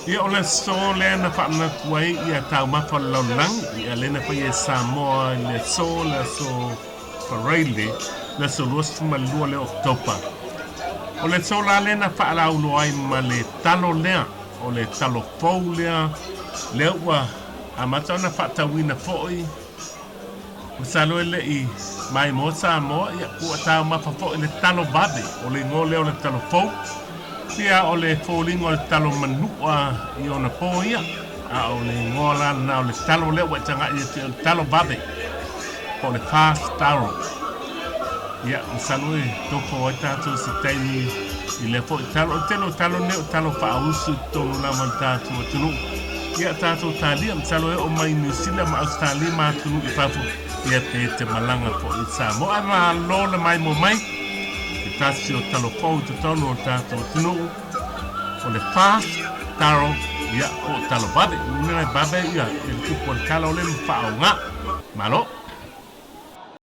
Ia o le aso lea na faamanatu ai ia taumafa o le lalolagi, ia lea na faia e Samoa i le aso, le aso Faraile, le aso 22 lea o Oketopa. O le aso la lea na faalauiloa ai ma le talo lea, o le talo fou lea, lea ua amata ona faatauina foi. Masalo e le i maimoa Samoa, ia ua taumafa foi le talo vave, o le igoa lea o le talo fou. Ia o le foliga o le talo manua i ona po ia, a o le igoa la lena o le talo lea ua e tagai atu i ai o le talo vave, po o le fast taro. Ia, masalo e tofo ai tatou i se taimi i lea foi talo. O le tele o talo nei o talo faausu i totonu lava o le tatou atunuu. Ia, tatou talia, masalo e oo mai i Niu Sila ma Ausetalia ma atunuu i fafo, ia pe te malaga foi i Samoa. Ae malo le maimoa mai, se tasi o talo fou i totonu o le tatou atunuu, o le fast taro, ia, po o talo vave. Numera e vave ia, e le tupu o le talo lea ma faaaoga. Malo.